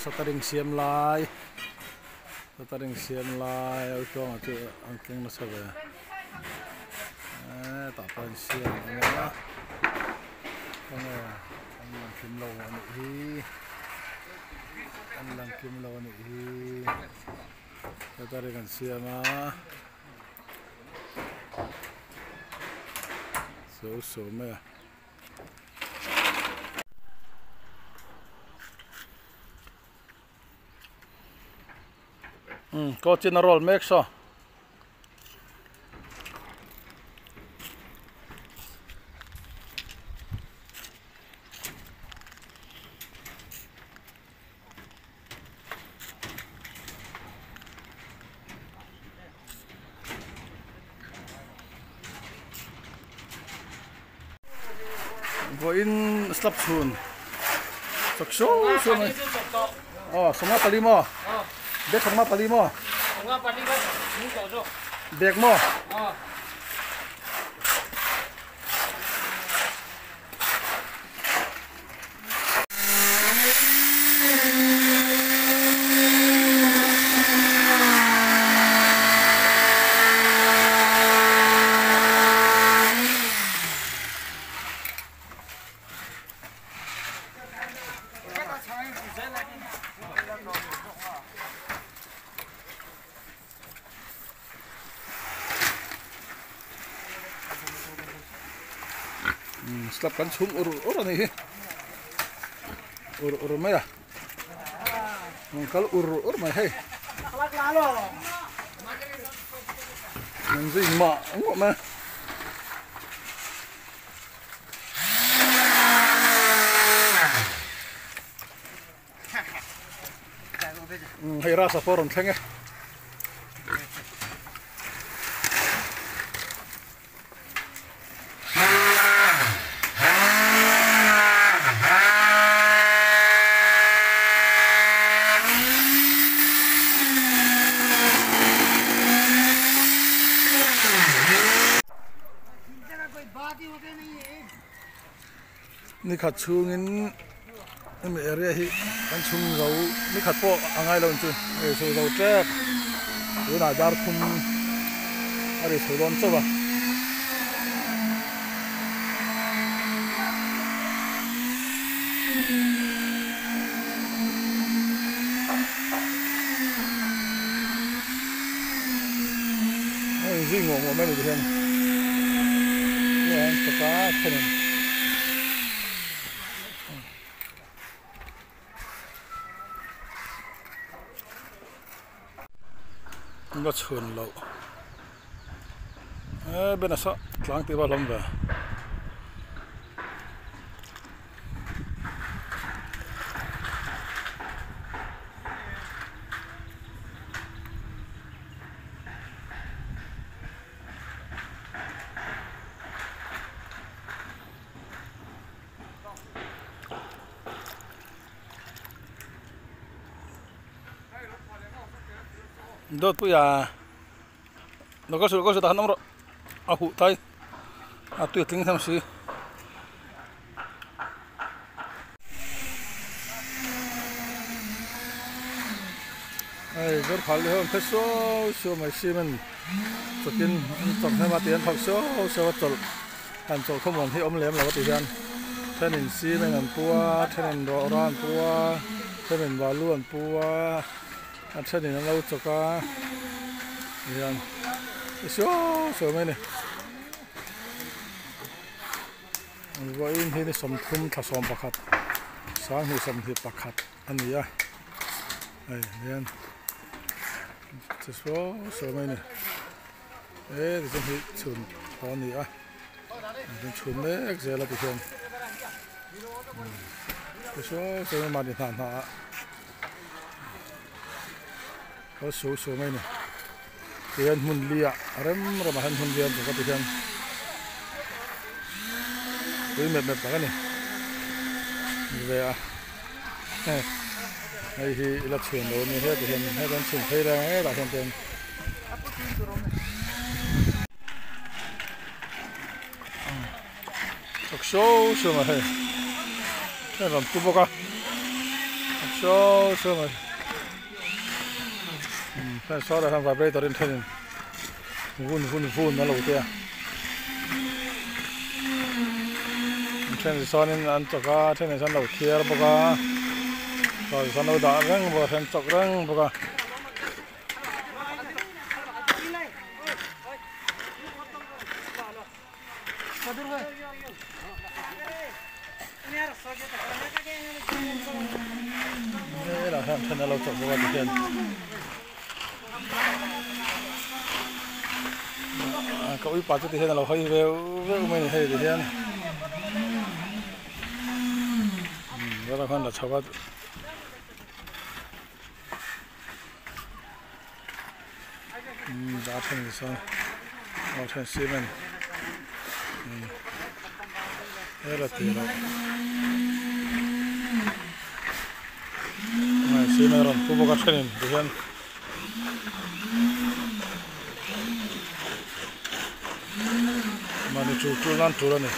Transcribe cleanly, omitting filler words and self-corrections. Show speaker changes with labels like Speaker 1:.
Speaker 1: Shuttering siam lai shuttering siam lai a tluangah chu an keng nasa ve eee tah pawh an siam ang a enge an lang kim lo a nih hi an lang kim lo a nih hi shuttering an siam a so so mai a. Coach in a roll mek saw. Vawiin slap chhun chak suau suau mai aw sawmnga pali maw bag sawmnga pali maw bag maw. Slap kan chhum ur ur a nih hi ur ur mai a an kal ur ur mai hei an zui mah ngawh mai a. Hei rasa pawh a rawn thleng e. Nikhat chhungin hemi area hi kan chhung zo nikhat pawh a ngai lo ang chu hei chho zo tep tunah dar thum a ri chho dawn chauh a. A inzui nguah nguah mai a ni ti hian chuan chawka thenin an va chhun loh e ben a sah tlang tih va hlawm ve. Dawt puia lo kal suh lo kal suh tah han awm rawh a huh tlai a tui a tling tham si. Hei zawr phal hi an phe suau suau mai cement chawkin an chawk hnem a tih an phak suau suau a chawlh han chawlh khawmuan hi awm lem lo a tih hian thenin cement an pu a thenin rawra an pu a thenin balu an pu a a thenin an lo chawk a tihian a suau suau mai a ni. Vawiin hi ni 30 thla 11 sanghnih 21 a ni a hei hian chi suau suau mai a ni he tichuan hi chhun thaw a ni a chhun mek zel a tihian chi suau suau mai mahni hnah hnah ah a suau suau mai a ni tihian hmun li ah rem rem ah hian hmun li a awm bawk a tihian tui mep mep tak a ni ve a hei hi ila chhun lo a ni heti hian heti an chhun phei reng hetah hian chuan chak suau suau mai hei hei rawn pu bawk a. Siau siau mai umm heng sawtah hian vibrator in thenin vun vun vun a lo tia a then sawn in an chawk a a then sawn an lo thiar bawk a chuan sawn an lo dah reng bawk a then chawk reng bawk a. Helah hian then a lo chawk bawk a tikhian ka uipa chu tihian a lo hawi veuh veuh mai a ni hei tihian umm khan la chho a. Umm a then sawn a then cement umm hela tih loh cement a rawn pu bawk a thenin tihian mahni tul tul nan tul a ni.